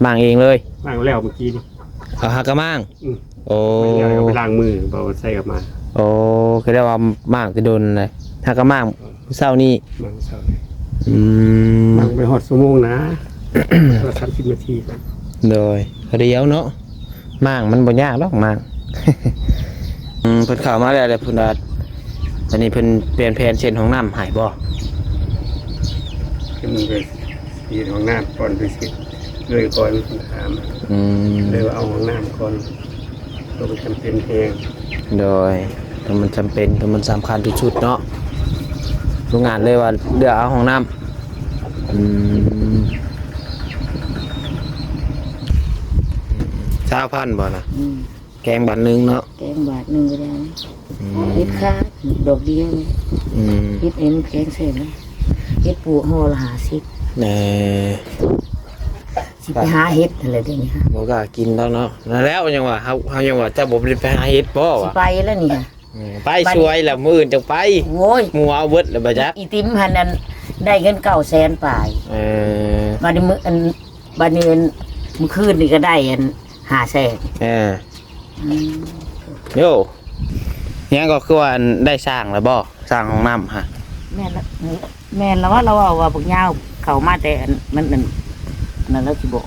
ມ້າງເອງເລີຍ? ມ້າງແລ້ວເມື່ອກີ້ນີ້. ເອົາ ຫາກະມ້າງ? ອືມ. ໂອ້ ໄປລ້າງມື ບໍ່ໃສ່ກັບມາ. ໂອ້ ຄືໄດ້ວ່າມ້າງແຕ່ດົນແລ້ວ ຫາກະມ້າງ ເອີ ມື້ເຊົ້ານີ້. ມ້າງເຊົ້ານີ້. ອືມ ມ້າງໄປຮອດຊົ່ວໂມງນະ ສາມສິບນາທີ. ໂດຍ ພໍດີເອົາເນາະ ມ້າງມັນບໍ່ຍາກດອກມ້າງ. ອືມ ເພິ່ນເຂົ້າມາແລ້ວ ແລ້ວເພິ່ນວ່າ ອັນນີ້ເພິ່ນປ່ຽນແຜນເຊັດຫ້ອງນ້ຳໃຫ້ບໍ່? ເພິ່ນກໍເຮັດຫ້ອງນ້ຳກ່ອນ ເພິ່ນເຊັດເລີຍກ່ອນ ເພິ່ນຖາມ. ອືມ ເລີຍວ່າເອົາຫ້ອງນ້ຳກ່ອນ. ໂຕມັນຈຳເປັນແຮງ. ໂດຍ ໂຕມັນຈຳເປັນ ໂຕມັນສຳຄັນທີ່ສຸດເນາະ. ໂຮງງານເລີຍວ່າເລືອກເອົາຫ້ອງນ້ຳ. ອືມ ຊາວພັນບໍ່ນະ? ອືມ ແກງບາດໜຶ່ງເນາະ. ແກງບາດໜຶ່ງກໍໄດ້. ອືມ ເຫັດຄາດອກດອກດຽວ. ອືມ ເຫັດເອັນແກງແຊບນະ ເຫັດປວກຫໍ່ລະຫ້າສິບ. ເອີ ຊິໄປຫາເຫັດຫັ້ນແຫຼະດຽວນີ້ ບໍ່ກ້າກິນດອກເນາະ. ນັ້ນແຫຼະ ຍັງວ່າເຮົາ ເຮົາຍັງວ່າເຈົ້າບໍ່ໄດ້ໄປຫາເຫັດບໍ່ ຊິວ່າ ໄປແລ້ວນີ້. ອືມ ໄປຊ່ວຍລະ ມື້ອື່ນຈັ່ງໄປ. ໂອ້ຍ ໝູ່ເອົາເບິດລະບໍ່ຈັກ. ອີຕິມຫັ້ນນັ້ນໄດ້ເງິນເກົ້າແສນປາຍ. ເອີ ບາດນີ້ມື້ ອັນ ບາດນີ້ມື້ຄືນນີ້ກໍໄດ້ອັນຫ້າແສນ. ເອີ ອືມ ໂຢ ຍັງກໍຄືວ່າອັນໄດ້ສ້າງແລ້ວບໍ່? ສ້າງຫ້ອງນ້ຳຫະ? ແມ່ນລະ ແມ່ນລະວ່າ ລາວເວົ້າວ່າບັກຍາວເຂົ້າມາແຕ່ອັນ ມັນອັນນັ້ນລະຊິບອກ.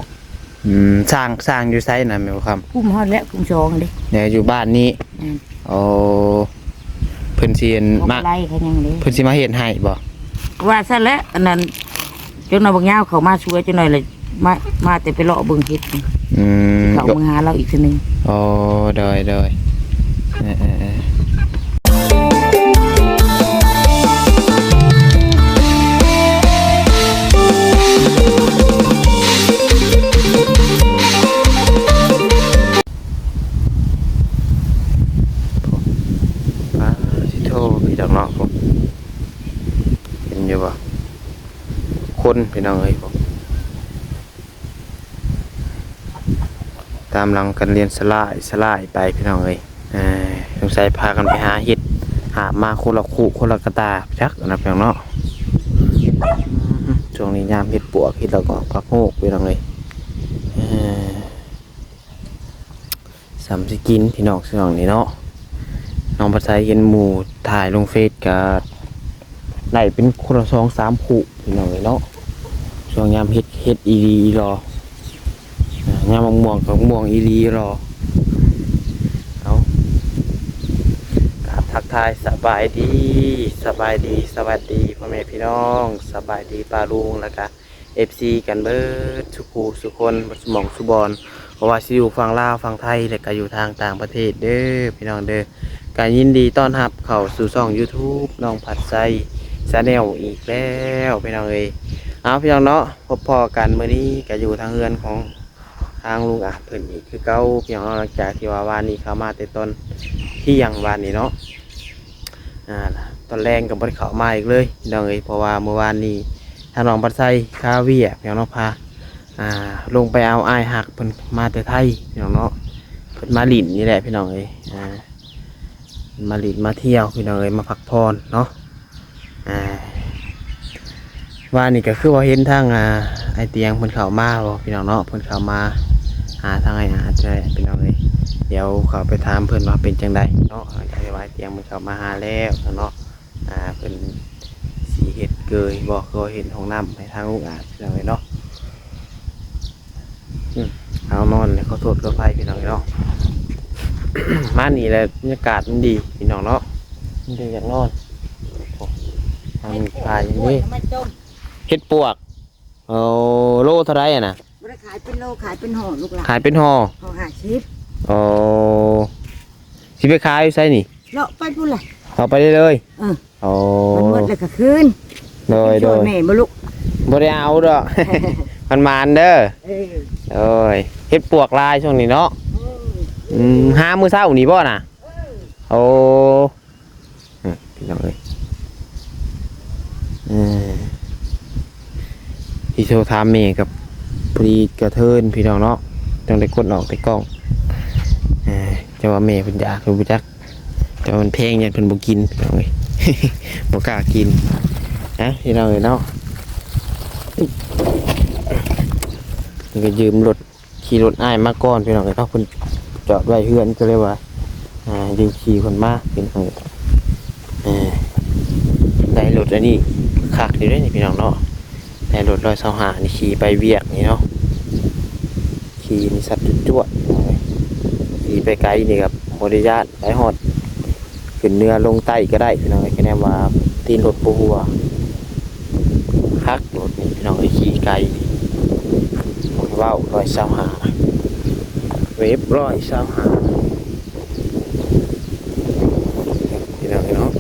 ອືມ ສ້າງ ສ້າງຢູ່ໃສນະແມ່ບຸນຄຳ? ກຸ່ມຮອດແລ້ວ ກຸ່ມສອງເດ້. ແນ ຢູ່ບ້ານນີ້. ແມ່ນ. ໂອ້ ເພິ່ນຊິອັນມາ ເພິ່ນຊິມາເຮັດໃຫ້ບໍ່? ວ່າຊັ້ນແຫຼະ ອັນນັ້ນ ຈັກໜ່ອຍບັກຍາວເຂົ້າມາຊ່ວຍ ຈັກໜ່ອຍລະ ມາ ມາແຕ່ໄປເລາະເບິ່ງເຫັດ. ອືມ ເຂົ້າມາຫາລາວອີກເທື່ອໜຶ່ງ. ອໍ ໂດຍ ໂດຍ ເອີ ເອີ ເອີ ປາດໂທ ພີ່ນ້ອງເນາະ ເຫັນຢູ່ບໍ່? ຄົນ ພີ່ນ້ອງເອີຍ ຕາມຫຼັງກັນລຽນສະຫຼາຍສະຫຼາຍໄປ ພີ່ນ້ອງເອີຍ. ສົງໄສພາກັນໄປຫາເຫັດ ຫາບມາຄົນລະຄຸຄົນລະກະຕາ ຈັກນະ ພີ່ນ້ອງເນາະ. ຊ່ວງນີ້ຍາມເຫັດປວກ ເຫັດລະກອກ ຜັກໂຮກ ພີ່ນ້ອງເອີຍ. ສ່ຳຊິກິນ ພີ່ນ້ອງ ຊ່ວງນີ້ເນາະ. ນ້ອງພັດໄຊເຫັນໝູ່ຖ່າຍລົງເຟສກະໄດ້ເປັນຄົນລະສອງສາມຄູ່ ພີ່ນ້ອງເອີຍເນາະ. ຊ່ວງຍາມເຫັດ ເຫັດອີ່ຫຼີອີ່ຫຼໍ່ ຍາມໝາກມ່ວງກະມ່ວງອີ່ຫຼີອີ່ຫຼໍ່. ເອົາ ກາບທັກທາຍສະບາຍດີ ສະບາຍດີ ສະຫວັດດີພໍ່ແມ່ພີ່ນ້ອງ ສະບາຍດີປ້າລຸງ ແລ້ວກະ ເອັຟຊີ ກັນເບິດສູ່ຜູ້ສູ່ຄົນ ເບິດສູ່ໝ່ອງສູ່ບ່ອນ ບໍ່ວ່າຊິຢູ່ຝັ່ງລາວ ຝັ່ງໄທ ແລະກະຢູ່ທາງຕ່າງປະເທດເດີ ພີ່ນ້ອງເດີ. ກະຍິນດີຕ້ອນຮັບເຂົ້າສູ່ຊ່ອງຢູທູບ ນ້ອງພັດໄຊ ແຊນແນລ ອີກແລ້ວ ພີ່ນ້ອງເອີຍ. ເອົາ ພີ່ນ້ອງເນາະ ພົບພໍ້ກັນມື້ນີ້ກະຢູ່ທາງເຮືອນຂອງທາງລຸງອາດເພິ່ນອີກຄືເກົ່າ ພີ່ນ້ອງເນາະ. ຫຼັງຈາກທີ່ວ່າວານນີ້ເຂົ້າມາແຕ່ຕອນທ່ຽງວານນີ້ເນາະ ອ່າ ຕອນແລງກໍບໍ່ໄດ້ເຂົ້າມາອີກເລີຍ ພີ່ນ້ອງເອີຍ. ເພາະວ່າມື້ວານນີ້ທາງນ້ອງພັດໄຊຄາວຽກ ພີ່ນ້ອງເນາະ ພາ ອ່າ ລົງໄປເອົາອ້າຍຮັກເພິ່ນມາແຕ່ໄທ ພີ່ນ້ອງເນາະ. ເພິ່ນມາຫຼິ້ນນີ້ແຫຼະ ພີ່ນ້ອງເອີຍ ອ່າ ມາຫຼິ້ນມາທ່ຽວ ພີ່ນ້ອງເອີຍ ມາພັກຜ່ອນເນາະ. ອ່າ ວ່ານີ້ກໍຄືວ່າເຫັນທາງ ອ່າ ອ້າຍຕຽງເພິ່ນເຂົ້າມາບໍ່ ພີ່ນ້ອງເນາະ. ເພິ່ນເຂົ້າມາຫາທາງອ້າຍອາດແຫຼະ ພີ່ນ້ອງເອີຍ. ດຽວເຂົ້າໄປຖາມເພິ່ນວ່າເປັນຈັ່ງໃດເນາະ ຫຼັງຈາກທີ່ວ່າອ້າຍຕຽງເພິ່ນເຂົ້າມາຫາແລ້ວເນາະ. ອ່າ ເພິ່ນຊິເຮັດເກີຍບໍ່ ຄືວ່າເຮັດຫ້ອງນ້ຳໃຫ້ທາງລຸງອາດ ພີ່ນ້ອງເອີຍເນາະ. ອືມ ເອົານອນແລ້ວ ຂໍໂທດຂໍອະໄພ ພີ່ນ້ອງເນາະ. ມານີ້ແຫຼະ ບັນຍາກາດມັນດີ ພີ່ນ້ອງເນາະ ມັນຈຶ່ງຢາກນອນ. ໂອ້ ທາງພາຢູ່ນີ້ ເຫັດປວກ. ໂອ້ ໂລເທົ່າໃດຫັ້ນນະ? ບໍ່ໄດ້ຂາຍເປັນໂລ ຂາຍເປັນຫໍ່ລູກຫຼານ. ຂາຍເປັນຫໍ່? ຫໍ່ຫ້າສິບ. ໂອ້ ຊິໄປຂາຍຢູ່ໃສນີ້? ເລາະໄປພຸ້ນແຫຼະ ເລາະໄປເລີຍ. ເອີ ໂອ້ ມັນໝົດແລ້ວກໍຄືນ. ໂດຍ ໂດຍ ແມ່ບໍ່ລຸກ ບໍ່ໄດ້ເອົາດອກ. ມັນໝານເດີ. ເອີ ໂອ້ຍ ເຫັດປວກຫຼາຍຊ່ວງນີ້ເນາະ. ເອີ ອືມ ຫາມື້ເຊົ້ານີ້ບໍ່ນະ? ເອີ ໂອ້ ອືມ ພີ່ນ້ອງເອີຍ ເອີ ທີ່ໂທຖາມແມ່ກັບ ພໍດີກະເທີນ ພີ່ນ້ອງເນາະ ຕ້ອງໄດ້ກົດອອກແຕ່ກ້ອງ. ເອີ ຈະວ່າແມ່ເພິ່ນຢາກຫຼືບໍ່ຈັກ ແຕ່ວ່າມັນແພງ ຢ້ານເພິ່ນບໍ່ກິນ ພີ່ນ້ອງເອີຍ ບໍ່ກ້າກິນ. ອ່ະ ພີ່ນ້ອງເອີຍເນາະ ເ ກໍຢືມລົດ ຂີ່ລົດອ້າຍມາກ່ອນ ພີ່ນ້ອງເອີຍເນາະ. ເພິ່ນຈອດໄວ້ເຮືອນ ກໍເລີຍວ່າ ອ່າ ຢືມຂີ່ເພິ່ນມາ ພີ່ນ້ອງເອີຍ. ເອີ ໄດ້ລົດອັນນີ້ຄັກຢູ່ເດ້ນີ້ ພີ່ນ້ອງເນາະ. ໄດ້ລົດຮ້ອຍຊາວຫ້ານີ້ ຂີ່ໄປວຽກນີ້ເນາະ ຂີ່ນີ້ຊັດຈວດໆ ພີ່ນ້ອງເອີຍ. ຂີ່ໄປໄກນີ້ກໍບໍ່ໄດ້ຢ້ານ ໄປຮອດ ຂຶ້ນເໜືອລົງໃຕ້ກໍໄດ້ ພີ່ນ້ອງເອີຍ. ຄະແນນວ່າຕີນລົດບໍ່ຮົ່ວ ຄັກລົດນີ້ ພີ່ນ້ອງເອີຍ. ຂີ່ໄກນີ້ ເວົ້າ ຮ້ອຍຊາວຫ້າ ເວັບ ຮ້ອຍຊາວຫ້າ ພີ່ນ້ອງເອີຍເນາະ.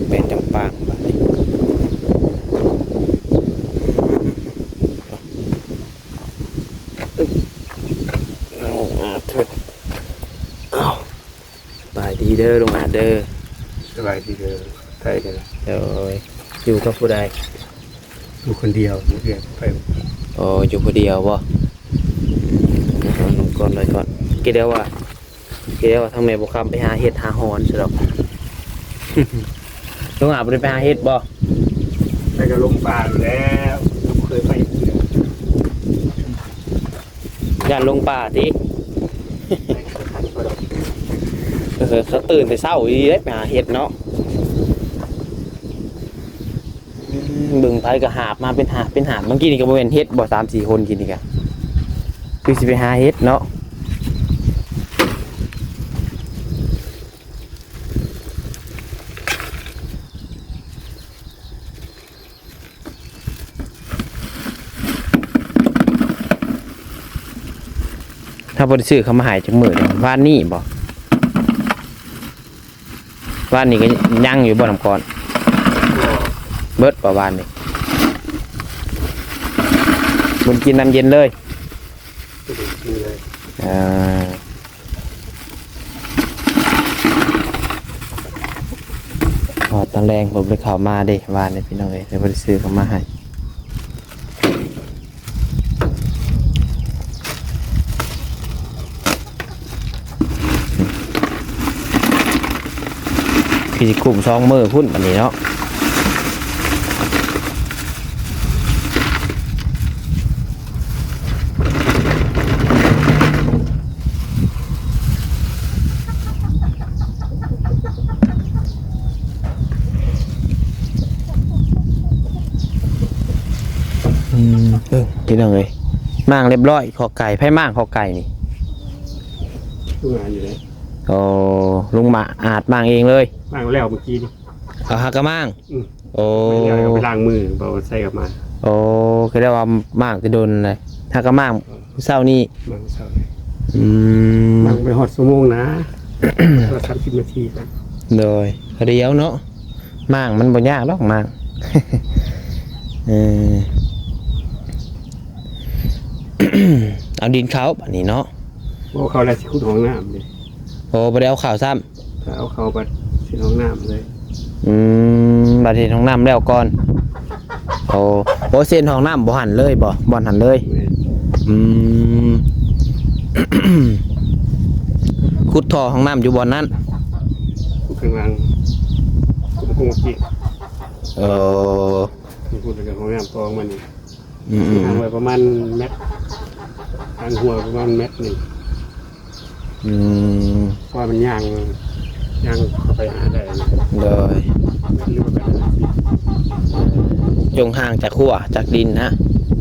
ແມ່ນຈຳປາງບາດນີ້ ເອົາ ເອົາ ເອົາ ເອົາ. ສະບາຍດີເດີລຸງອາດເດີ. ສະບາຍດີເດີ ໄທເດີ. ໂດຍ ຢູ່ກັບຜູ້ໃດ? ຢູ່ຄົນດຽວ ເຮັດວຽກໄປ. ໂອ້ ຢູ່ຜູ້ດຽວບໍ່? ເອົາ ນອນກ່ອນ ໄວ້ກ່ອນ. ຄິດແລ້ວວ່າ ຄິດແລ້ວວ່າທາງແມ່ບົວຄຳໄປຫາເຫັດຫາຫອນຊະດອກ. ລຸງອາດບໍ່ໄດ້ໄປຫາເຫັດບໍ່? ໄປກໍລົງປ່າຢູ່ແລ້ວ ບໍ່ເຄີຍໄປເທື່ອ. ຢ້ານລົງປ່າຕິ? ເອີ ເຂົາຕື່ນແຕ່ເຊົ້າອີ່ຫຼີເດ້ ໄປຫາເຫັດເນາະ. ອືມ ເບິ່ງໄປກໍຫາບມາເປັນຫາບເປັນຫາບ. ເມື່ອກີ້ນີ້ກໍບໍ່ແມ່ນເຫັດບໍ່ ສາມສີ່ຄົນກີ້ນີ້ກະ ຄືຊິໄປຫາເຫັດເນາະ. ຖ້າບໍ່ໄດ້ຊື້ເຂົ້າມາໃຫ້ຈັກມື້ ວານນີ້ບໍ່? ວານນີ້ກໍຍັງຢູ່ບໍ່ ນ້ຳກ້ອນ? ບໍ່. ເບິດບໍ່ວານນີ້? ບໍ່ໄດ້ກິນນ້ຳເຢັນເລີຍ? ບໍ່ໄດ້ກິນເລີຍ. ເອີ ຮອດຕອນແລງ ເພິ່ນບໍ່ໄດ້ເຂົ້າມາເດ້ ວານນີ້ ພີ່ນ້ອງເອີຍ ເພິ່ນບໍ່ໄດ້ຊື້ເຂົ້າມາໃຫ້. ຄືຊິກຸ້ມສອງມື້ພຸ້ນບັດນີ້ເນາະ. ອືມ ເອີ ພີ່ນ້ອງເອີຍ ມ້າງລຽບຮ້ອຍ ຄອກໄກ່. ໃຜມ້າງຄອກໄກ່ນີ້? ໂຮງງານນີ້ແຫຼະ. ໂອ້ ລຸງມາ ອາດມ້າງເອງເລີຍ? ມ້າງແລ້ວເມື່ອກີ້ນີ້. ເອົາ ຫາກະມ້າງ? ອືມ. ໂອ້ ໄປລ້າງມື ບໍ່ໃສ່ກັບມາ. ໂອ້ ຄືໄດ້ວ່າມ້າງແຕ່ດົນແລ້ວ ຫາກະມ້າງ ເອີ ເຊົ້ານີ້. ມ້າງເຊົ້ານີ້. ອືມ ມ້າງໄປຮອດຊົ່ວໂມງນະ ປະມານສາມສິບນາທີ. ໂດຍ ດຽວເນາະ ມ້າງມັນບໍ່ຍາກດອກມ້າງ. ເອີ ເອົາດິນເຂົ້າບາດນີ້ເນາະ. ບໍ່ເຂົ້າແລ້ວຊິຂຸດຫ້ອງນ້ຳເດ້. ໂອ້ ບໍ່ໄດ້ເອົາເຂົ້າຊ້ຳ. ເອົາເຂົ້າບັດເຊັນຫ້ອງນ້ຳເລີຍ. ອືມ ບັດເຊັນຫ້ອງນ້ຳແລ້ວກ່ອນ. ໂອ້ ໂອ້ ເຊັນຫ້ອງນ້ຳບໍ່ຫັ້ນເລີຍບໍ່? ບ່ອນຫັ້ນເລີຍ. ແມ່ນ. ອືມ ຂຸດທໍ່ຫ້ອງນ້ຳຢູ່ບ່ອນນັ້ນ. ຂຸດຂ້າງຫຼັງ ຂຸດກົງກີ້. ເອີ ຂຸດແລ້ວກໍຫ້ອງນ້ຳຕໍ່ອອກມານີ້. ອືມໆ ຫ່າງໄວ້ປະມານແມັດ ຫ່າງຮົ້ວປະມານແມັດໜຶ່ງ. ອືມ ເພາະວ່າມັນຍ່າງ ຍ່າງເຂົ້າໄປຫາໄດ້. ໂດຍ ແມັດ ຫຼືວ່າແມັດຫ້າສິບ. ເອີ ຈົ່ງຫ່າງຈາກຮົ້ວ ຈາກດິນນະ.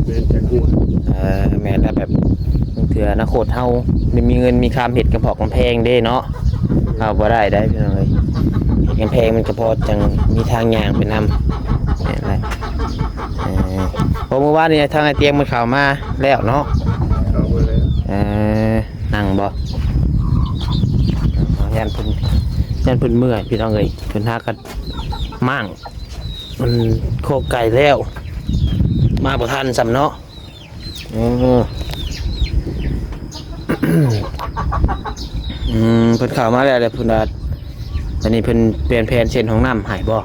ແມ່ນ ຈາກຮົ້ວ. ເອີ ແມ່ນແລ້ວ ແບບ ບາງເທື່ອອະນາຄົດເຮົາໄດ້ມີເງິນມີຄຳເຮັດກຳແພງກຳແພງເດ້ເນາະ. ເຮົາບໍ່ໄດ້ໄດ໋ພີ່ນ້ອງເອີຍ ເຮັດກຳແພງມັນກໍພໍຈັ່ງມີທາງຍ່າງໄປນຳ. ແມ່ນແຫຼະ. ເອີ ເພາະມື້ວານນີ້ທາງອ້າຍຕຽງມັນເຂົ້າມາແລ້ວເນາະ. ເຂົ້າມາແລ້ວ. ເອີ ນັ່ງບໍ່? ຢ້ານເພິ່ນ ຢ້ານເພິ່ນເມື່ອຍພີ່ນ້ອງເອີຍ. ເພິ່ນຫາກັນມ້າງ ມັນຄອກໄກ່ແລ້ວ ມາບໍ່ທັນຊ້ຳເນາະ. ເອີ ອືມ ເພິ່ນເຂົ້າມາແລ້ວ ແລ້ວເພິ່ນວ່າ ອັນນີ້ເພິ່ນປ່ຽນແຜນເຊັນຫ້ອງນ້ຳໃຫ້ບໍ່?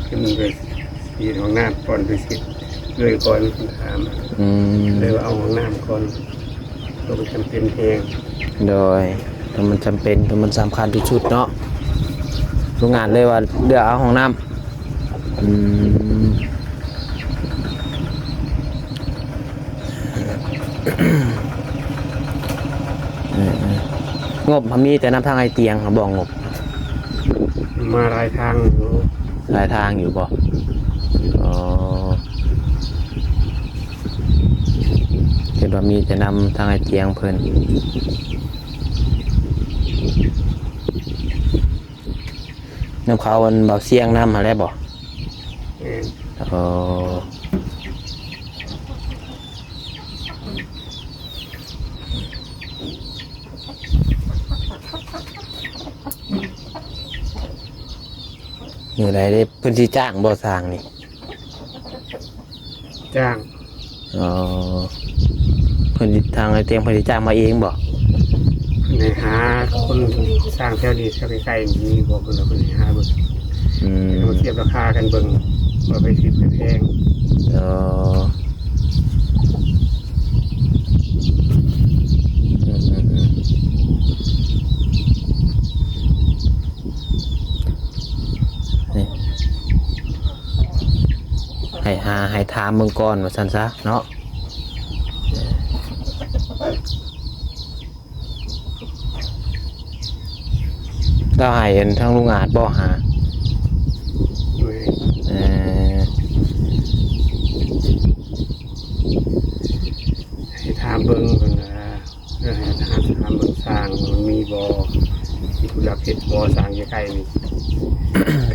ຄືມັນກໍເຮັດຫ້ອງນ້ຳກ່ອນ ຄືຊິເລີຍກ່ອນ ເພິ່ນຖາມ. ອືມ ເລີຍວ່າເອົາຫ້ອງນ້ຳກ່ອນ ໂຕມັນຈຳເປັນແຮງ. ໂດຍ ໂຕມັນຈຳເປັນ ໂຕມັນສຳຄັນທີ່ສຸດເນາະ. ໂຮງງານເລີຍວ່າເລືອກເອົາຫ້ອງນ້ຳ. ອືມ ເອີໆ ງົບມັນມີແຕ່ນຳທາງອ້າຍຕຽງບໍ ງົບ? ມາຫຼາຍທາງຢູ່. ຫຼາຍທາງຢູ່ບໍ? ອໍ ຄິດວ່າມີແຕ່ນຳທາງອ້າຍຕຽງເພິ່ນ. ນຳເຂົາອັນເບົາຊຽງນຳຫັ້ນແຫຼະບໍ? ແມ່ນ. ອໍ ມື້ໃດເດ້ ເພິ່ນຊິຈ້າງບໍ່ຊ່າງນີ້? ຈ້າງ. ອໍ ເພິ່ນ ທາງອ້າຍຕຽງເພິ່ນຊິຈ້າງມາເອງບໍ? ເພິ່ນໃຫ້ຫາຄົນຊ່າງແຖວນີ້ ແຖວໃກ້ໆນີ້ມີບໍ່ ເພິ່ນວ່າເພິ່ນໃຫ້ຫາເບິ່ງ. ອືມ ແລ້ວກໍມາທຽບລາຄາກັນເບິ່ງວ່າໃຜຖືກໃຜແພງ. ອໍ ອືມໆໆ ນີ້ ໃຫ້ຫາ ໃຫ້ຖາມເບິ່ງກ່ອນວ່າຊັ້ນຊະເນາະ. ລາວໃຫ້ອັນທາງລຸງອາດບໍ່ຫາ? ໂດຍ. ເອີ ໃຫ້ຖາມເບິ່ງເພິ່ນວ່າ ເອີ ໃຫ້ຖາມ ຖາມເບິ່ງຊ່າງວ່າມັນມີບໍ່ ມີຜູ້ຮັບເຮັດບໍ່ ຊ່າງຢູ່ໃກ້ນີ້.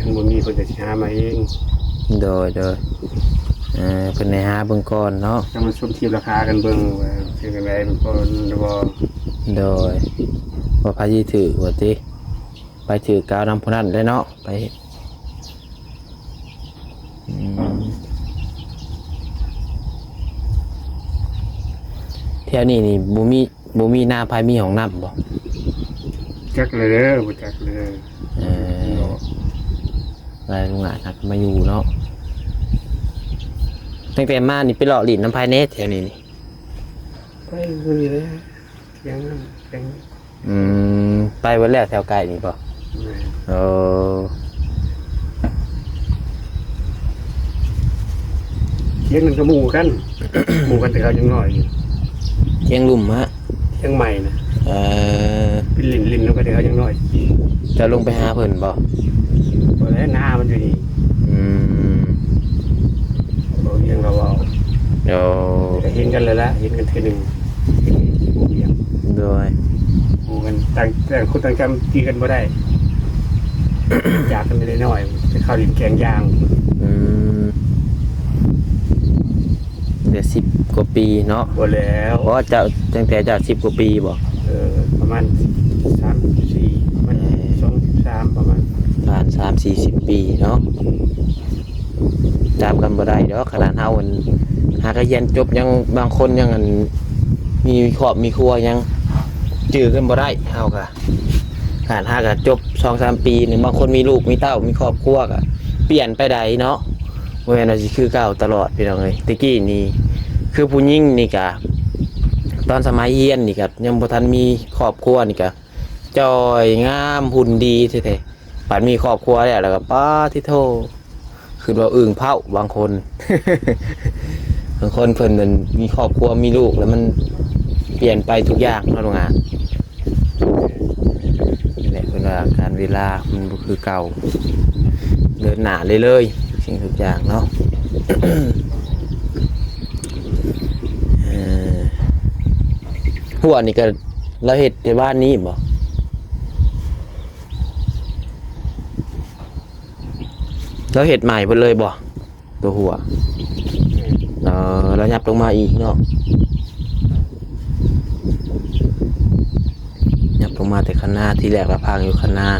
ຄັນບໍ່ມີເພິ່ນກໍຊິຫາມາເອງ. ໂດຍໆ ເອີ ເພິ່ນໃຫ້ຫາເບິ່ງກ່ອນເນາະ ຕ້ອງມາຊົມທຽບລາຄາກັນເບິ່ງວ່າເປັນຈັ່ງໃດ ມັນພໍຫຼືບໍ່. ໂດຍ ວ່າໃຜຊິຖືກວ່າຕິ ໄປຖືກກໍເອົານຳຜູ້ນັ້ນແຫຼະເນາະ ໄປ. ອືມ ແຖວນີ້ນີ້ບໍ່ມີ ບໍ່ມີນາໃຜມີຫ້ອງນ້ຳບໍ່? ຈັກແລ້ວເດີ ບໍ່ຈັກເລີຍ. ເອີ ຫຼາຍໂຮງງານຫາກມາຢູ່ເນາະ. ຕັ້ງແຕ່ມານີ້ໄປເລາະຫຼິ້ນນຳໃຜແດ່ແຖວນີ້ນີ້? ໄປຢູ່ນີ້ແຫຼະ ທຽງນັ້ນທຽງນີ້. ອືມ ໄປເບິດແລ້ວແຖວໃກ້ນີ້ບໍ່? ແມ່ນ. ເອີ ທຽງນັ້ນກໍໝູ່ກັນ ໝູ່ກັນແຕ່ເຂົາຍັງນ້ອຍຢູ່. ທຽງລຸ່ມຮະ? ທຽງໃໝ່ນະ. ເອີ ໄປຫຼິ້ນ ຫຼິ້ນນຳກັນແຕ່ເຂົາຍັງນ້ອຍ. ເຈົ້າລົງໄປຫາເພິ່ນບໍ່? ບໍ່ແລ້ວ ນາມັນຢູ່ນີ້. ອືມ ບໍ່ວຽງລາວເວົ້າ. ໂອ້ ກໍເຫັນກັນແລ້ວລະ ເຫັນກັນເທື່ອໜຶ່ງ. ໂດຍ ຮູ້ກັນ ຕ່າງ ຕ່າງຄົນຕ່າງຈຳ ຈື່ກັນບໍ່ໄດ້ ຈາກກັນແຕ່ນ້ອຍໆ ໄປເຂົ້າຫຼິ້ນແກງຢາງ. ອືມ ໄດ້ສິບກວ່າປີເນາະ. ບໍ່ແລ້ວ ບໍ່ ເຈົ້າ ຕັ້ງແຕ່ເຈົ້າສິບກວ່າປີບໍ່? ເອີ ປະມານສາມສິບສີ່ ປະມານ ເອີ ສອງສິບສາມ ປະມານ ຜ່ານສາມສີ່ສິບປີເນາະ. ຈຳກັນບໍ່ໄດ້ດອກ ຂະໜາດເຮົາອັນ ຫາກະຮຽນຈົບຍັງ ບາງຄົນຍັງອັນ ມີຄອບມີຄົວຍັງຈື່ກັນບໍ່ໄດ້. ເຮົາກະ ຂະໜາດຫາກະຈົບສອງສາມປີໜຶ່ງ ບາງຄົນມີລູກມີເຕົ້າ ມີຄອບຄົວກະປ່ຽນໄປໄດ້ເນາະ ບໍ່ແມ່ນວ່າຊິຄືເກົ່າຕະຫຼອດ ພີ່ນ້ອງເອີຍ. ແຕ່ກີ້ນີ້ ຄືຜູ້ຍິງນີ້ກະ ຕອນສະໄໝຮຽນນີ້ກະ ຍັງບໍ່ທັນມີຄອບຄົວນີ້ກະ ຈ່ອຍງາມ ຫຸ່ນດີແທ້ໆ. ບັດມີຄອບຄົວແລ້ວ ແລ້ວກໍ ປາທິໂທ ຄືວ່າອຶ່ງເພົ້າບາງຄົນ. ບາງຄົນເພິ່ນນັ້ນມີຄອບຄົວ ມີລູກ ແລ້ວມັນປ່ຽນໄປທຸກຢ່າງເນາະ ໂຮງງານ. ນີ້ແຫຼະ ເພິ່ນວ່າການເວລາມັນບໍ່ຄືເກົ່າ ເດີນໜ້າເລື້ອຍໆ ທຸກສິ່ງທຸກຢ່າງເນາະ. ເອີ ຫົວນີ້ກໍລາວເຮັດແຕ່ບ້ານນີ້ບໍ? ລາວເຮັດໃໝ່ເບິດເລີຍບໍ່ ຕົວຫົວ? ເອີ ລາວຫຍັບລົງມາອີກເນາະ ຫຍັບລົງມາແຕ່ຄັນນາ. ທີແລກລາວພັງຢູ່ຄັນນາ.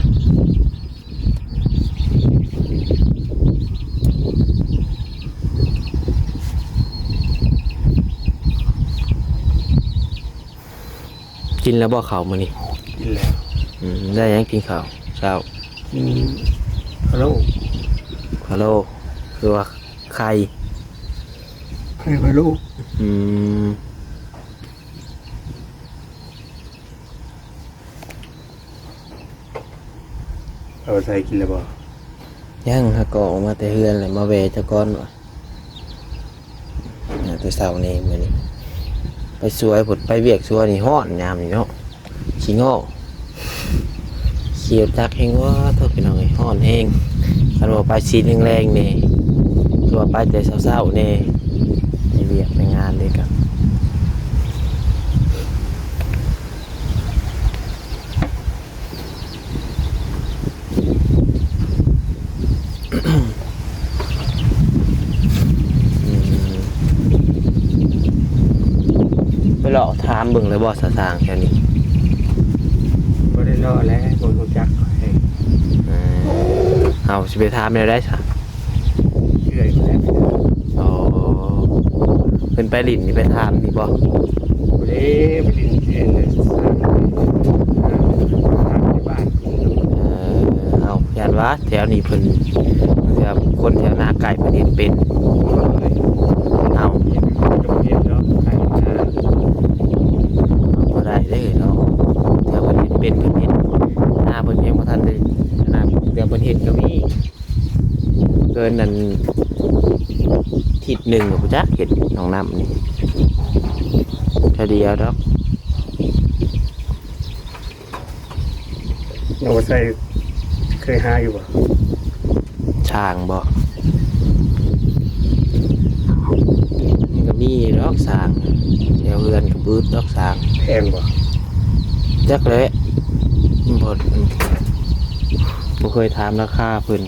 ກິນແລ້ວບໍ່ເຂົ້າມື້ນີ້? ກິນແລ້ວ. ອືມ ໄດ້ຫຍັງກິນເຂົ້າເຊົ້າ? ກິນພະໂລ້. ພະໂລ້ ຄືວ່າໄຂ່? ໄຂ່ພະໂລ້. ອືມ. ເອົາໃສ່ກິນແລ້ວບໍ່? ຍັງ ຫາກໍອອກມາແຕ່ເຮືອນແລ້ວ ມາແວ່ເຈົ້າກ່ອນວ່າ ມາແຕ່ເຊົ້ານີ້ມື້ນີ້. ໄປສວນພຸ້ນ ໄປວຽກສວນນີ້ຮ້ອນຍາມນີ້ເນາະ ຂີ້ງໍ ຂີ່ລົດຈັກແຮງ ໂອ້ ໂທ້ ພີ່ນ້ອງເອີຍ ຮ້ອນແຮງ. ຄັນວ່າໄປສີແລງໆແດ່ ຄືວ່າໄປແຕ່ເຊົ້າໆແດ່ ໄປວຽກໄປງານເດ້ກະ ອືມ ໄປເລາະຖາມເບິ່ງແລ້ວບໍ່ ສາ ຊ່າງແຖວນີ້? ບໍ່ໄດ້ເລາະແຫຼະ ບໍ່ຮູ້ຈັກຂ້ອຍ. ເອີ ເຮົາຊິໄປຖາມແນວໃດຊະ? ເອື້ອຍພຸ້ນແຫຼະໄປຖາມ. ອໍ ເພິ່ນໄປຫຼິ້ນນີ້ໄປຖາມນີ້ບໍ່? ບໍ່ໄດ້ໄປຫຼິ້ນທີ່ເຮືອນເລີຍ ຖາມທີ່ບ້ານ. ເອີ ເອົ້າ ຢ້ານວ່າແຖວນີ້ເພິ່ນ ເທື່ອຄົນແຖວນາໄກເພິ່ນເຮັດເປັນ. ເອົ້າ ເຮັດ ເຮັດດອກໄກ່ນາ ບໍ່ໄດ້ເດ້ເນາະ ເທື່ອເພິ່ນເຮັດເປັນ ເພິ່ນເຮັດນາ ເພິ່ນຍັງບໍ່ທັນໄດ້ ອັນນັ້ນ ດຽວເພິ່ນເຮັດກໍມີ. ເກີນນັ້ນທິດໜຶ່ງກໍບໍ່ຈັກເຮັດໜອງນ້ຳນີ້ ເທື່ອດຽວດອກ. ນ້ອງບໍ່ໃສ່ເຄີຍຫາຢູ່ບໍ່? ຊ່າງບໍ? ມັນກໍມີດອກຊ່າງ ແຖວເຮືອນກໍບຶດດອກຊ່າງ. ແພງບໍ່? ຈັກແຫຼະ ບໍ່ ບໍ່ເຄີຍຖາມລາຄາເພິ່ນ.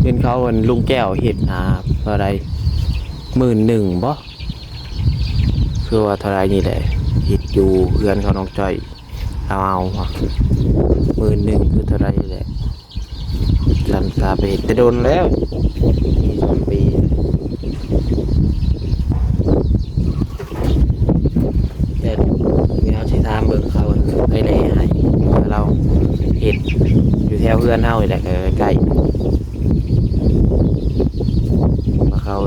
ເຫັນເຂົາ ອັນ ລຸງແກ້ວເຮັດນາເທົ່າໃດ ໝື່ນໜຶ່ງບໍ? ຄືວ່າເທົ່າໃດນີ້ແຫຼະ ເຮັດຢູ່ເຮືອນເຂົານ້ອງຈ້ອຍ ລາວເອົາ ໝື່ນໜຶ່ງຄືເທົ່າໃດນີ້ແຫຼະ. ຈຳຕາໄປເຮັດແຕ່ດົນແລ້ວ ປີສອງປີ. ແຕ່ດຽວຊິຖາມເບິ່ງເຂົາໄປແລ່ໃຫ້ ເພາະວ່າລາວເຮັດຢູ່ແຖວເຮືອນເຮົານີ້ແຫຼະ ໃກ້ໆ ວ່າເຂົາ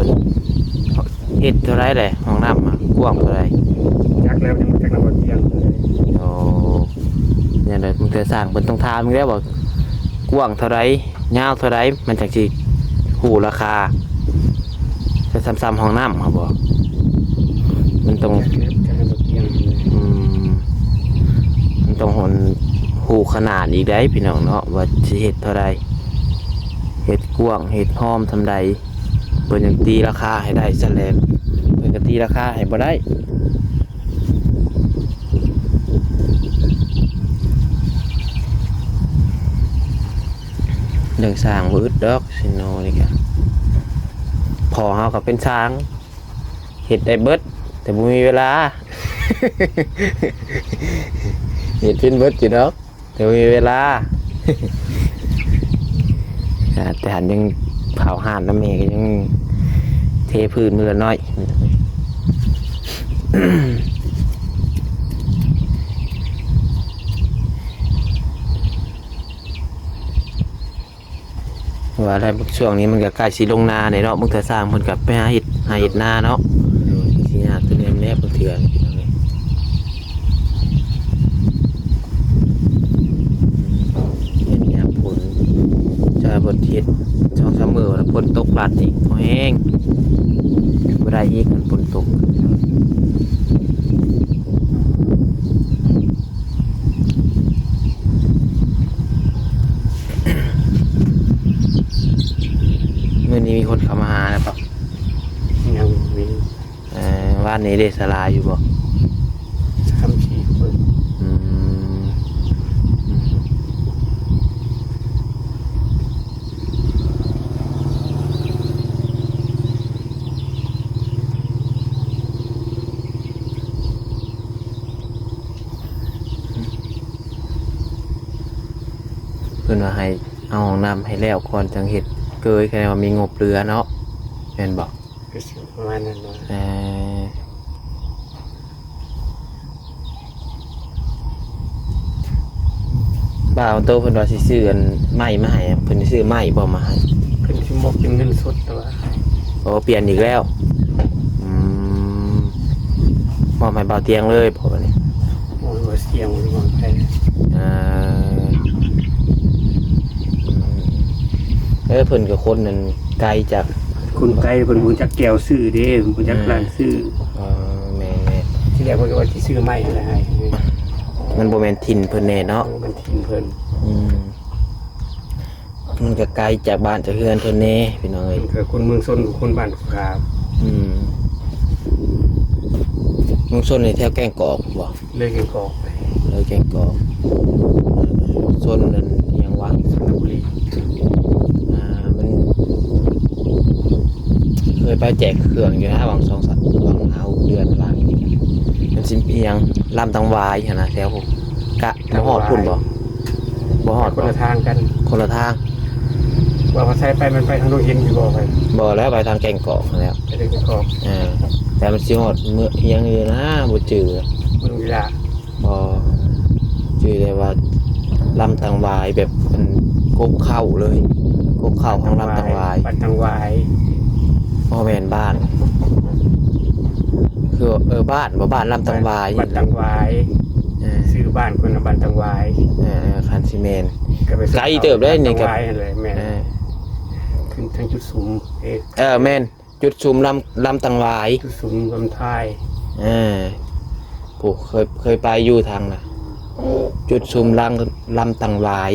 ເຮັດເທົ່າໃດແຫຼະ ຫ້ອງນ້ຳ ກວ້າງເທົ່າໃດ? ຈັກແລ້ວ ຍັງບໍ່ຈັກນຳບໍ່ຕຽງເລີຍ. ໂອ້ ແນວໃດ ບາງເທື່ອຊ່າງເພິ່ນຕ້ອງຖາມອີກແລ້ວວ່າ ກວ້າງເທົ່າໃດ ຍາວເທົ່າໃດ ມັນຈັ່ງຊິຮູ້ລາຄາ. ແຕ່ສ່ຳໆຫ້ອງນ້ຳຫັ້ນບໍ? ມັນຕ້ອງ ອືມ ມັນຕ້ອງຮູ້ຂະໜາດອີກໄດ໋ພີ່ນ້ອງເນາະ ວ່າຊິເຮັດເທົ່າໃດ ເຮັດກວ້າງ ເຮັດຮອມສ່ຳໃດ ເພິ່ນຈັ່ງຕີລາຄາໃຫ້ໄດ້ຊັ້ນແຫຼະ ເພິ່ນກໍຕີລາຄາໃຫ້ບໍ່ໄດ້. ເລື່ອງຊ່າງບໍ່ອຶດດອກ ຊິໂນນີ້ກະ ພໍ່ເຮົາກໍເປັນຊ່າງ ເຮັດໄດ້ເບິດ ແຕ່ບໍ່ມີເວລາ ເຮັດເປັນເບິດຢູ່ດອກ ແຕ່ບໍ່ມີເວລາ. ອ່າ ແຕ່ຫັ້ນຍັງເຜົາຮ້ານນຳແມ່ ກໍຍັງເທພື້ນມື້ລະໜ້ອຍ. ວ່າແລ້ວ ຊ່ວງນີ້ມັນກໍໃກ້ຊິລົງນາແລ້ວເນາະ ບາງເທື່ອຊ່າງເພິ່ນກໍໄປຫາເຮັດໄຮ່ເຮັດນາເນາະ ໂດຍ ກໍຊິຍາກຕົວນີ້ແດ່ບາງເທື່ອນີ້ພີ່ນ້ອງເອີຍ ເຮັດຍາມຝົນ ຈະບໍ່ເຮັດ ສອງສາມມື້ແລ້ວ ຝົນຕົກລັດອີກ ບໍ່ແຮງ ບໍ່ໄດ້ອີກ ມັນຝົນຕົກ. ມື້ນີ້ມີຄົນເຂົ້າມາຫາແລ້ວບໍ່? ຍັງບໍ່ມີ. ເອີ ວານນີ້ເດ ສາລາຢູ່ບໍ່? ສາມສີ່ຄົນ. ອືມ. ເພິ່ນວ່າໃຫ້ເອົາຫ້ອງນ້ຳໃຫ້ແລ້ວກ່ອນຈັ່ງເຮັດເກີຍ ຄັນວ່າມີງົບເຫຼືອເນາະ ແມ່ນບໍ່? ກໍຊິປະມານນັ້ນເນາະ. ເອີ ບ່າວໂຕເພິ່ນວ່າຊິຊື້ອັນໄມ້ມາໃຫ້ ເພິ່ນຊິຊື້ໄມ້ບໍ່ມາໃຫ້? ເພິ່ນຊິມອບເປັນເງິນສົດ ແຕ່ວ່າ ໂອ້ ປ່ຽນອີກແລ້ວ. ອືມ ມອບໃຫ້ບ່າວຕຽງເລີຍບໍ່ບັດນີ້? ໂອ້ຍ ບ່າວຕຽງບໍ່ໄດ້ມອບໃຜ. ເອີ ເອີ ເພິ່ນກໍຄົນນັ້ນໄກຈາກ ຄົນໄກເພິ່ນບໍ່ຮູ້ຈັກແຈວຊື້ເດ້ ບໍ່ຮູ້ຈັກ ອືມ ຮ້ານຊື້. ອໍ ແມ່ນໆ ທີແລກເພິ່ນກໍວ່າຊິຊື້ໃໝ່ຫັ້ນແຫຼະ ໃຫ້ ມັນບໍ່ແມ່ນຖິ່ນເພິ່ນແນ່ເນາະ. ເອີ ມັນຖິ່ນເພິ່ນ. ອືມ ມັນກໍໄກຈາກບ້ານຈາກເຮືອນເພິ່ນແນ່ພີ່ນ້ອງເອີຍ. ເອີ ຄົນເມືອງຊົນ ຄົນບ້ານຜູ້ຂາມ. ອືມ ເມືອງຊົນນີ້ແຖວແກ້ງກອກບໍ່? ເລີຍແກ້ງກອກໄປ ເລີຍແກ້ງກອກ ຊົນນັ້ນຫຍັງວະ ຊົນນະບູລີ. ອ່າ ມັນເຄີຍໄປແຈກເຄື່ອງຢູ່ນະ ຫວ່າງສອງສາມ ຫວ່າງຫ້າຫົກເດືອນຫຼັງນີ້ ມັນຊິອີຫຍັງ ລຳຕັງຫວາຍຫັ້ນນະ ແຖວພຸ້ນ ກະບໍ່ຮອດພຸ້ນບໍ່? ບໍ່ຮອດ ຄົນລະທາງກັນ ຄົນລະທາງ. ວ່າພາໄຊໄປ ມັນໄປທາງດອງຫີນຢູ່ບໍ່? ໄປ ບໍ່ແລ້ວ ໄປທາງແກ້ງກອກຫັ້ນແຫຼ້ວ ໄປແກ້ງກອກ. ເອີ ແຕ່ມັນຊິຮອດເມືອງອີຫຍັງຢູ່ນະ ບໍ່ຈື່ ເມືອງວິລະ ບໍ່ຈື່ ແຕ່ວ່າລຳຕັງຫວາຍ ແບບເປັນກົກເຄົ້າເລີຍ ກົກເຄົ້າຂອງລຳຕັງຫວາຍ ບ້ານຕັງຫວາຍ ບໍ່ແມ່ນບ້ານ ຄື ເອີ ບ້ານບໍ່ ບ້ານລຳຕັງຫວາຍ ບ້ານຕັງຫວາຍ. ເອີ ຊື່ບ້ານເພິ່ນນະ ບ້ານຕັງຫວາຍ. ເອີ ຄັນຊິແມ່ນ ກໍໄປ ໄກເຕີບເດ້ນີ້ ກໍ ແມ່ນ ເອີ ຂຶ້ນທາງຈຸດສຸມ ເອີ ເອີ ແມ່ນ ຈຸດສຸມລຳ ລຳຕັງຫວາຍ ຈຸດສຸມລຳທາຍ. ເອີ ຜູ້ເຄີຍ ເຄີຍໄປຢູ່ທາງນະ ຈຸດສຸມລຳ ລຳຕັງຫວາຍ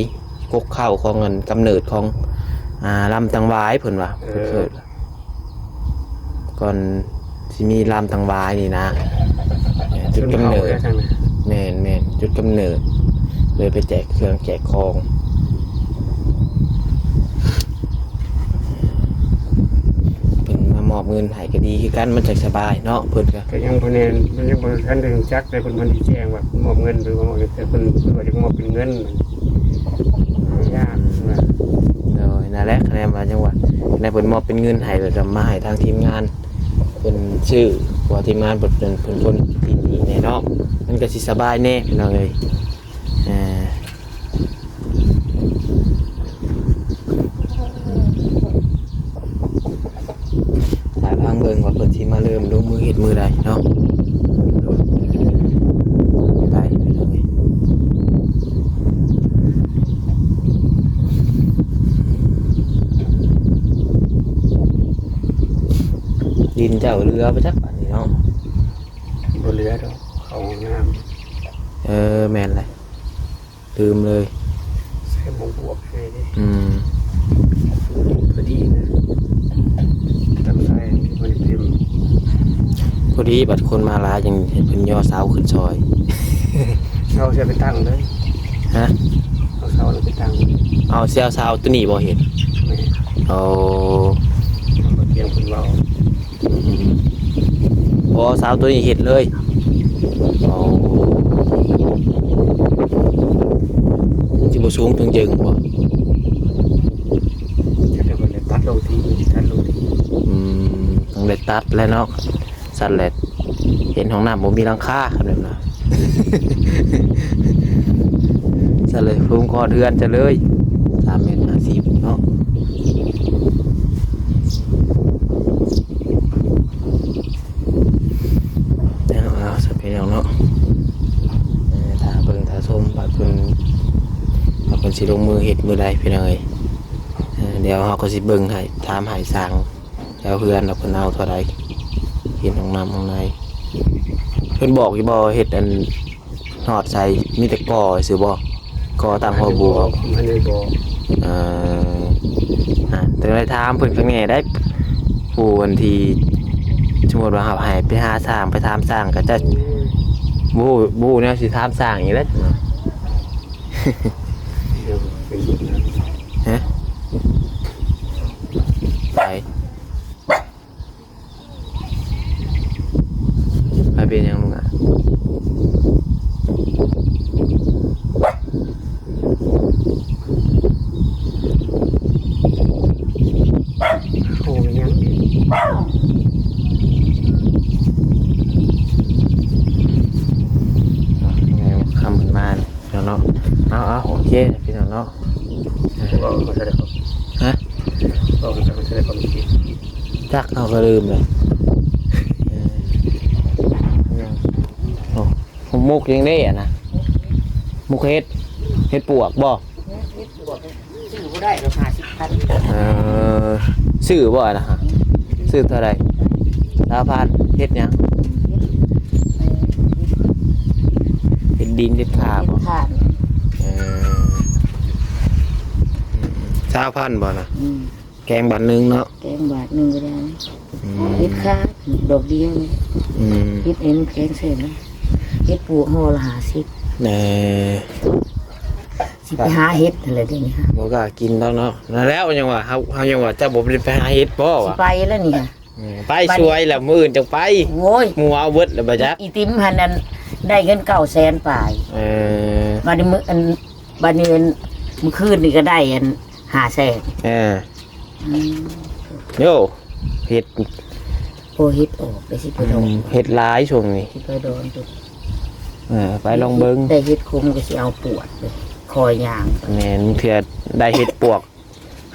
ກົກເຄົ້າຂອງ ອັນ ກຳເນີດຂອງ ອ່າ ລຳຕັງຫວາຍເພິ່ນວ່າ ເອີ ເພິ່ນເຄີຍ ກ່ອນຊິມີລຳຕັງຫວາຍນີ້ນະ ເອີ ຈຸດກຳເນີດ ແມ່ນໆ ຈຸດກຳເນີດ ເລີຍໄປແຈກເຄື່ອງແຈກຂອງ ເພິ່ນມາມອບເງິນໃຫ້ກໍດີຄືກັນ ມັນຈັ່ງສະບາຍເນາະ. ເພິ່ນກໍ ກໍຍັງບໍ່ແນ່ ມັນຍັງບໍ່ທັນໄດ້ຮູ້ຈັກ ແຕ່ເພິ່ນບໍ່ໄດ້ແຈ້ງວ່າມອບເງິນ ຫຼືວ່າມອບຫຍັງ ແຕ່ເພິ່ນ ເພິ່ນວ່າຈະມອບເປັນເງິນ ຍາກນະ. ໂດຍ ນັ້ນແຫຼະ ຄະແນນວ່າຈັ່ງວ່າ ຄະແນນເພິ່ນມອບເປັນເງິນໃຫ້ ແລ້ວກໍມາໃຫ້ທາງທີມງານເພິ່ນຊື້ ເພາະວ່າທີມງານເພິ່ນເປັນ ເປັນຄົນທີ່ນີ້ແນ່ເນາະ ມັນກໍຊິສະບາຍແນ່ພີ່ນ້ອງເອີຍ. ເອີ ຖ້າຟັງເບິ່ງວ່າເພິ່ນຊິມາເລີ່ມລົງມືເຮັດມື້ໃດເນາະ. ໄປ ດິນເຈົ້າເຫຼືອບໍ່ຈັກບາດນີ້ເນາະ. ບໍ່ເຫຼືອດອກ ເຂົ້າຫ້ອງນ້ຳ. ເອີ ແມ່ນແຫຼະ. ຕື່ມເລີຍ ໃສ່ໝາກບວບໃຫ້ເດ້. ອືມ ພໍດີນະ ລຳໄສ້ມັນເຕັມ ພໍດີ. ບັດຄົນມາຫຼາຍຈັ່ງໃຫ້ເພິ່ນຍໍເສົາຂຶ້ນຊ່ອຍ. ເສົາຊິເອົາໄປຕັ້ງເລີຍ. ຮະ? ເອົາເສົາໄປຕັ້ງ. ເອົາ ຊິເອົາເສົາໂຕນີ້ບໍ່ເຮັດ? ແມ່ນ. ໂອ້ ມາຕຽງເພິ່ນເວົ້າ. ອືມ ບໍ່ເອົາເສົາໂຕນີ້ເຮັດເລີຍ. ໂອ້ ຊິບໍ່ສູງເຖິງເຈິງບໍ່? ຈັກແຕ່ເພິ່ນໄດ້ຕັດລົງທີ່ ຕັດລົງທີ່. ອືມ ຕ້ອງໄດ້ຕັດແຫຼະເນາະ. ຊັ້ນແຫຼະ ເຮັດຫ້ອງນ້ຳບໍ່ມີຫຼັງຄາ ຄັນແບບນັ້ນ. ຊັ້ນເລີຍ ສູງຮອດເຮືອນຈະເລີຍ ສາມແມັດຫ້າສິບເນາະ. ເອົາ ເອົາ ຊັ້ນພີ່ນ້ອງເນາະ ເອີ ຖ້າເບິ່ງຖ້າຊົມວ່າເພິ່ນ ວ່າເພິ່ນຊິລົງມືເຮັດມື້ໃດພີ່ນ້ອງເອີຍ. ເອີ ດຽວເຮົາກໍຊິເບິ່ງໃຫ້ ຖາມໃຫ້ຊ່າງແຖວເຮືອນວ່າເພິ່ນເອົາເທົ່າໃດ ເຮັດຫ້ອງນ້ຳຫ້ອງໃນ. ເພິ່ນບອກຢູ່ບໍ່ ເຮັດອັນ ຮອດໃສ ມີແຕ່ກໍ່ຊື່ບໍ່? ກໍ່ຕັ້ງຫົວບົວ. ບໍ່ ບໍ່ທັນໄດ້ບອກ. ເອີ ອ່າ ຕ້ອງໄດ້ຖາມເພິ່ນຂ້າງແນ່ໄດ໋ ຜູ້ອັນທີ່ ສົມມຸດວ່າເຮົາໃຫ້ໄປຫາຊ່າງ ໄປຖາມຊ່າງ ກໍຈະ ອືມ ບໍ່ ບໍ່ຮູ້ແນວຊິຖາມຊ່າງອີກແລ້ວ. ຮະ? ໄປ ໃຜເປັນຫຍັງລູກອະ? ໂອ້ຍ ຍັງອີກ ແມ່ນ ຄ່ຳຂຶ້ນມາແລ້ວເນາະ. ເອົາ ເອົາ ໂອເຄ ພີ່ນ້ອງເນາະ. ເວົ້າເທົ່າໃດກໍ ຮະ? ເວົ້າເທົ່າໃດກໍບໍ່ໄດ້. ຈັກ ເຮົາກໍລືມແລ້ວ. ເອີ ໂອ້ ໝົກຫຍັງເດ້ອັນນະ? ໝົກເຫັດ ເຫັດປວກບໍ່? ເຫັດປວກ ຊື້ບໍ່ໄດ້ດອກ ຫ້າສິບພັນ. ເອີ ຊື້ບໍ່ອັນນະ? ຊື້ເທົ່າໃດ? ຊາວພັນ. ເຮັດຫຍັງ? ເຮັດ ເອີ ເຮັດ ເຮັດດິນເຮັດຂ້າບໍ່? ເຮັດຂ້າ. ເອີ ຊາວພັນບໍ່ນະ? ອືມ ແກງບາດໜຶ່ງເນາະ. ແກງບາດໜຶ່ງກໍໄດ້. ອືມ ເຮັດຄ່າດອກດຽວ. ອືມ ເຮັດເອງແກງເສັດນະ. ເຮັດປູກຫໍ່ລະຫ້າສິບ. ເອີ ຊິໄປຫາເຫັດຫັ້ນແຫຼະດຽວນີ້. ບໍ່ກ້າກິນດອກເນາະ. ນັ້ນແຫຼະ ຍັງວ່າເຮົາ ເຮົາຍັງວ່າເຈົ້າບໍ່ໄດ້ໄປຫາເຫັດບໍ່ ຊິວ່າ ໄປແລ້ວນີ້ຫະ. ອືມ ໄປຊ່ວຍແລ້ວ ມື້ອື່ນຈັ່ງໄປ. ໂອ້ຍ ໝູ່ເອົາເບິດແລ້ວບໍ່ຈັກ. ອີຕິມຫັ້ນນັ້ນໄດ້ເງິນເກົ້າແສນປາຍ. ເອີ ບາດນີ້ມື້ ອັນ ບາດນີ້ອັນ ມື້ຄືນນີ້ກໍໄດ້ອັນ ຫ້າແສນ. ເອີ ອືມ ໂຢ ເຫັດ ໂອ້ ເຫັດອອກ ໄດ້ຊິໄປດອນ. ອືມ ເຫັດຫຼາຍຊ່ວງນີ້ ຊິໄປດອນ. ເອີ ໄປລອງເບິ່ງ. ໄດ້ເຫັດຂົມກໍຊິເອົາປວກເລີຍ ຄອຍຍ່າງ. ແມ່ນ ເທື່ອໄດ້ເຫັດປວກ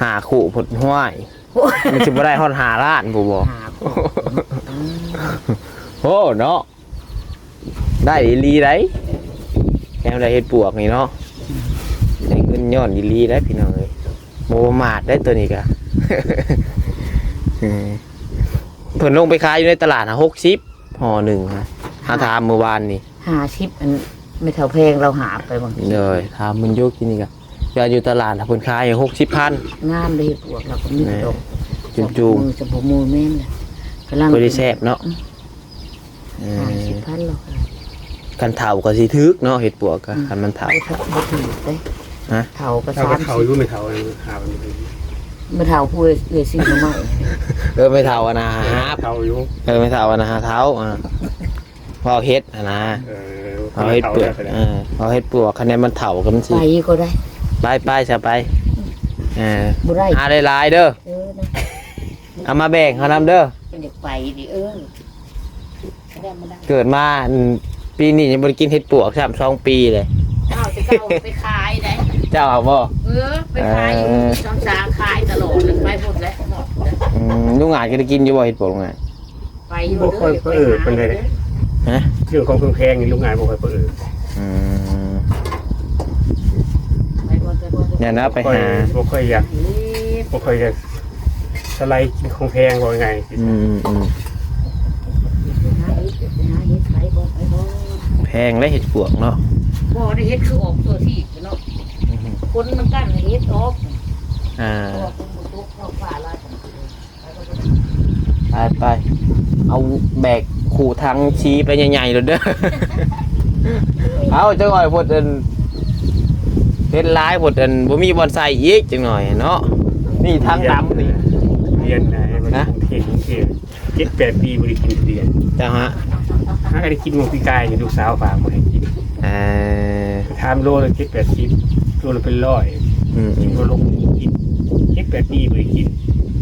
ຫ້າຄູ່ພຸ້ນ ຫ້ວຍ ໂອ້ຍ ມັນຊິບໍ່ໄດ້ຮອດຫ້າລ້ານພຸ້ນບໍ່? ຫ້າຄູ່. ອືມ ໂອ້ ເນາະ ໄດ້ອີ່ຫຼີໃດ ແນວໄດ້ເຫັດປວກນີ້ເນາະ. ອືມ ໄດ້ເງິນຍ້ອນອີ່ຫຼີໃດພີ່ນ້ອງເອີຍ. ບໍ່ປະໝາດໃດໂຕນີ້ກະ. ເອີ ເພິ່ນລົງໄປຂາຍຢູ່ໃນຕະຫຼາດຫະ ຫົກສິບຫໍ່ໜຶ່ງຫະ. ຫາຖາມມື້ວານນີ້ ຫ້າສິບ. ອັນ ແມ່ເຖົ້າແພງລາວຫາບໄປບາງທີ. ໂດຍ ຖາມເພິ່ນຢູ່ ກິນນີ້ກະ ຢູ່ຕະຫຼາດເພິ່ນຂາຍຫົກສິບພັນ. ງາມເດ້ພວກລາວກໍມີດອກ ແມ່ນ ຈຸ່ມໆ ຈະບໍ່ໝູ່ແມ່ນລະ ກຳລັງ ບໍ່ໄດ້ແຊບເນາະ. ອືມ ເອີ ຫ້າສິບພັນລາວຂາຍ. ຄັນເຖົ້າກໍຊິຖືກເນາະ ເຫັດປວກກະ. ອືມ ຄັນມັນເຖົ້າ ບໍ່ຖືກເດ້. ຮະ? ເຖົ້າກໍ ເຖົ້າກໍເຖົ້າຢູ່ ສາມສິບ ແມ່ເຖົ້າຫາບ. ແມ່ເຖົ້າຜູ້ເອື້ອຍຊື້ມາໃໝ່. ເອີ ແມ່ເຖົ້າອັນນະຫາບ ເຖົ້າຢູ່. ເອີ ແມ່ເຖົ້າອັນນະຫາເຖົ້າ ອ່າ ເວົ້າເຫັດຫັ້ນນະ. ເອີ ເອົາເຫັດປວກ ເອີ ເອົາເຫັດປວກ ຄັນໃດມັນເຖົ້າກໍມັນຊິ ໄປກໍໄດ້. ໄປ ໄປຊະໄປ. ເອີ ບໍ່ໄດ້ ຫາຫຼາຍໆເດີ. ເອີ ນະ ເອົາມາແບ່ງເຮົານຳເດີ. ເພິ່ນຢາກໄປນີ້ ເອີ ເກີດມາ ອັນ ປີນີ້ຍັງບໍ່ໄດ້ກິນເຫັດປວກຊ້ຳ ສອງປີເລີຍ. ອ້າວ ແຕ່ເກົ່າໄປຂາຍໄດ໋. ເຈົ້າເອົາບໍ່? ເອີ ໄປຂາຍຢູ່ ເອີ ຊ່ອງສາຂາຍຕະຫຼອດເລີຍ ໄປໝົດແລ້ວ ໝົດແລ້ວ. ອືມ ລຸງອາດກໍໄດ້ກິນຢູ່ບໍ່ເຫັດປວກ ລຸງອາດ? ໄປຢູ່ ບໍ່ຄ່ອຍ ເດີ ປະເອີ ໄປຫາ ປານໃດເດ້. ຮະ? ເລື່ອງຂອງເພິ່ງແພງນີ້ ລຸງອາດບໍ່ຄ່ອຍປະເອີ. ອືມ ໄປບ່ອນ ໄປບ່ອນ ຢ່ານະ ໄປຫາ ບໍ່ຄ່ອຍ ບໍ່ຄ່ອຍຢາກ ບໍ່ຄ່ອຍຢາກສະໄລກິນຂອງແພງ ເວົ້າງ່າຍ. ອືມໆໆ ໄປຫາເຫັດ ໄປຫາເຫັດ ໄປບ່ອນ ໄປບ່ອນ. ແພງເດ້ເຫັດປວກເນາະ. ບໍ່ໄດ້ເຫັດຄືອອກທົ່ວທີບເນາະ. ອືຮຶ ຄົນມັນກັ້ນໃຫ້ເຫັດອອກ. ອ່າ ອອກ ໄປໆ ເອົາແບກຄູ່ຖັງຊີ້ໄປໃຫຍ່ໆໂລດເດີ. ເອົາ ຈັກໜ້ອຍໂພດ ອັນ ເຮັດຫຼາຍໂພດ ອັນ ບໍ່ມີບ່ອນໃສ່ອີກ ຈັກໜ້ອຍເນາະ. ນີ້ຖັງດຳນີ້ ຮຽນໃນ ຮະ? ເຂດ ເຂດ ເຈັດແປດປີບໍ່ໄດ້ກິນທຸລຽນ. ເຈົ້າຮະ? ຫາກໍໄດ້ກິນມື້ປີກາຍນີ້ ລູກສາວຝາກມາໃຫ້ກິນ. ເອີ ຖາມໂລລະເຈັດແປດສິບ ໂລລະເປັນຮ້ອຍ. ອືມ ກິນບໍ່ລົງ ກິນເຈັດແປດປີບໍ່ໄດ້ກິນ.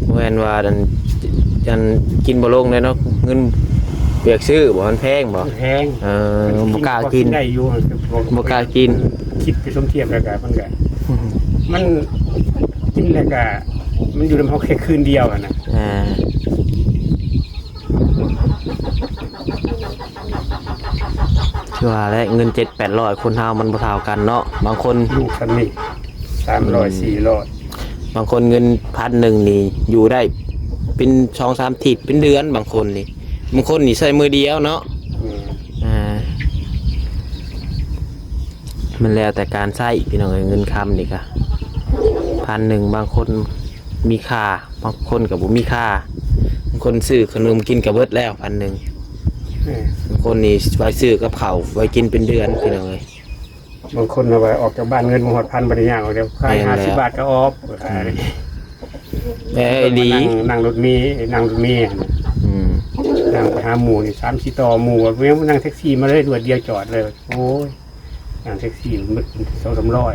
ບໍ່ແມ່ນວ່າອັນ ອັນກິນບໍ່ລົງເດ້ເນາະ ເງິນ ວຽກຊື້ບໍ່ ມັນແພງບໍ່? ແພງ. ເອີ ມັນກິນ ບໍ່ກ້າກິນ ພໍກິນໄດ້ຢູ່ ບໍ່ກ້າກິນ. ຄິດໄປສົມທຽບແລ້ວກະ ມັນກະ ມັນກິນແລ້ວກະ ມັນຢູ່ນຳເຮົາແຄ່ຄືນດຽວຫັ້ນນະ. ອ່າ ຄືວ່າແຫຼະ ເງິນເຈັດແປດຮ້ອຍ ຄົນເຮົາມັນບໍ່ເທົ່າກັນເນາະ. ບາງຄົນ ລູກສ່ຳນີ້ ສາມຮ້ອຍ ອືມ ສີ່ຮ້ອຍ. ບາງຄົນເງິນພັນໜຶ່ງນີ້ຢູ່ໄດ້ເປັນສອງສາມທິດ ເປັນເດືອນ. ບາງຄົນນີ້ ບາງຄົນນີ້ໃຊ້ມື້ດຽວເນາະ. ແມ່ນ. ອ່າ ມັນແລ້ວແຕ່ການໃຊ້ ພີ່ນ້ອງເອີຍ. ເງິນຄຳນີ້ກະ ພັນໜຶ່ງ ບາງຄົນມີຄ່າ ບາງຄົນກໍບໍ່ມີຄ່າ. ບາງຄົນຊື້ຂະໜົມກິນກໍເບິດແລ້ວ ພັນໜຶ່ງ. ແມ່ນ. ບາງຄົນນີ້ໄວ້ຊື້ກັບເຂົ້າໄວ້ກິນເປັນເດືອນ ພີ່ນ້ອງເອີຍ. ບາງຄົນເອົາໄວ້ອອກຈາກບ້ານ ເງິນບໍ່ຮອດພັນ ບໍ່ໄດ້ຍ່າງອອກເດ້. ຂາຍ ແມ່ນແລ້ວ ຫ້າສິບບາດກໍອອກ. ອືມ ເອີ ດີ ນັ່ງ ນັ່ງລົດເມ ນັ່ງລົດເມຫັ້ນນະ. ອືມ ນັ່ງໄປຫາໝູ່ນີ້ ສາມສີ່ຕໍ່ ໝູ່ວ່າ ແມ່ນ ນັ່ງແທັກຊີມາເລີຍ ດວດດຽວຈອດເລີຍ. ໂອ້ຍ ນັ່ງແທັກຊີມັນເບິດສອງສາມຮ້ອຍ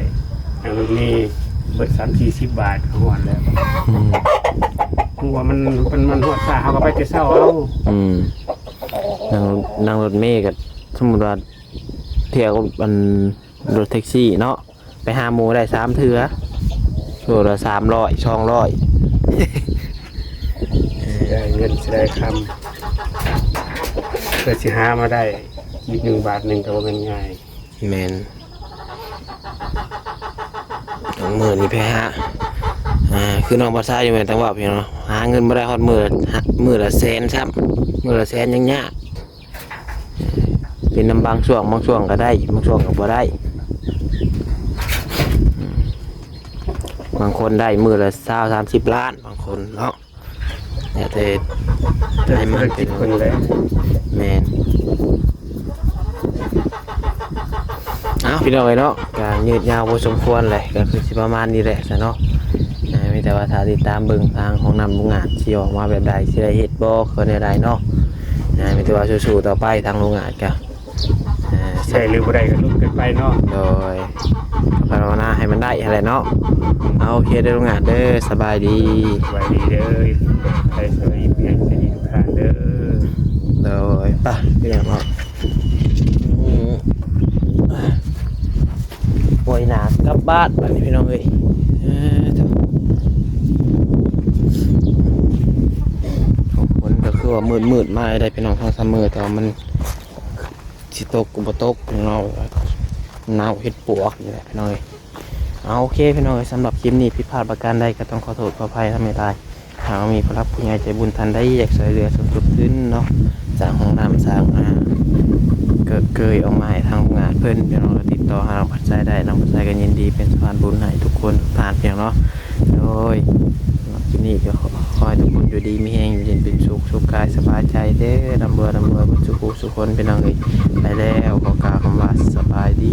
ນັ່ງລົດເມເບິດສາມສີ່ສິບບາດກໍຮອດແລ້ວ. ອືມ ເພາະວ່າມັນ ມັນ ມັນຮອດຊ້າ ເຮົາກໍໄປແຕ່ເຊົ້າເອົາ. ອືມ ນັ່ງ ນັ່ງລົດເມກໍ ສົມມຸດວ່າ ທ່ຽວກັບອັນລົດແທັກຊີເນາະ ໄປຫາໝູ່ໄດ້ສາມເທື່ອ ໂລລະສາມຮ້ອຍ ສອງຮ້ອຍ. ເສຍດາຍເງິນເສຍດາຍຄຳ ເພື່ອຊິຫາມາໄດ້ກີບໜຶ່ງບາດໜຶ່ງກໍບໍ່ແມ່ນງ່າຍ. ແມ່ນ. ມື້ນີ້ໄປຫາ ຫ ອ່າ ຄືນ້ອງພາສາຢູ່ແມ່ນຕ່າງເວົ້າພີ່ນ້ອງເນາະ ຫາເງິນບໍ່ໄດ້ຮອດມື້ລະ ມື້ລະແສນຊ້ຳ ມື້ລະແສນຍັງຍາກ. ເປັນນຳບາງຊ່ວງ ບາງຊ່ວງກໍໄດ້ ບາງຊ່ວງກໍບໍ່ໄດ້. ບາງຄົນໄດ້ມື້ລະຊາວ ສາມສິບລ້ານ ບາງຄົນເນາະ ແຕ່ ແຕ່ໃຫ້ມັນເປັນ ແມ່ນ. ເອົ້າ ພີ່ນ້ອງເອີຍເນາະ ກໍຍືດຍາວພໍສົມຄວນແຫຼະ ກໍຄືຊິປະມານນີ້ແຫຼະຊະເນາະ. ອ່າ ມີແຕ່ວ່າຖ້າຕິດຕາມເບິ່ງທາງຫ້ອງນ້ຳລຸງອາດຊິອອກມາແບບໃດ ຊິໄດ້ເຮັດບໍ່ ຄືແນວໃດເນາະ. ອ່າ ມີແຕ່ວ່າສູ້ໆຕໍ່ໄປ ທາງລຸງອາດກໍ ອ່າ ໄດ້ຫຼືບໍ່ໄດ້ກໍລຸ້ນກັນໄປເນາະ. ໂດຍ ພາວະນາໃຫ້ມັນໄດ້ຫັ້ນແຫຼະເນາະ. ເອົາ ໂອເຄເດີລຸງອາດເດີ ສະບາຍດີ. ສະບາຍດີເດີ ໄປສະບາຍດີ ເພື່ອນໃຈດີທຸກທ່ານເດີ. ໂດຍ ໄປ ພີ່ນ້ອງເນາະ. ອືມ ໂອ້ຍ ໜາກັບບ້ານບາດນີ້ພີ່ນ້ອງເອີຍ. ເອີ ຝົນກໍຄືວ່າມືດໆມາໄດ້ພີ່ນ້ອງ ສອງສາມມື້ ແຕ່ວ່າມັນຊິຕົກກໍບໍ່ຕົກ ເນາ ເນົ່າເຮັດປວກນີ້ແຫຼະພີ່ນ້ອງເອີຍ. ເອົາ ໂອເຄພີ່ນ້ອງເອີຍ ສຳລັບຄລິບນີ້ຜິດພາດປະການໃດກໍຕ້ອງຂໍໂທດຂໍອະໄພນຳຫຼາຍໆ. ຫາກມີຜູ້ຫຼັກຜູ້ໃຫຍ່ໃຈບຸນທ່ານໃດຢາກຊ່ວຍເຫຼືອສົມທົບທຶນເນາະ ສ້າງຫ້ອງນ້ຳ ສ້າງ ອ່າ ເກີກເກີຍອອກມາໃຫ້ທາງໂຮງງານເພິ່ນ ພີ່ນ້ອງກໍຕິດຕໍ່ຫານ້ອງພັດໄຊໄດ້ ນ້ອງພັດໄຊກໍຍິນດີເປັນສະພານບຸນໃຫ້ທຸກຄົນທຸກທ່ານ ພີ່ນ້ອງເນາະ. ໂດຍ ຄລິບນີ້ກໍຂໍ ຂໍໃຫ້ທຸກຄົນຢູ່ດີມີແຮງ ຢູ່ເຢັນເປັນສຸກ ສຸກກາຍສະບາຍໃຈເດີ ລ່ຳລວຍ ລ່ຳລວຍເບິດສູ່ຜູ້ສູ່ຄົນ ພີ່ນ້ອງເອີຍ. ໄປແລ້ວ ຂໍກ່າວຄຳວ່າສະບາຍດີ.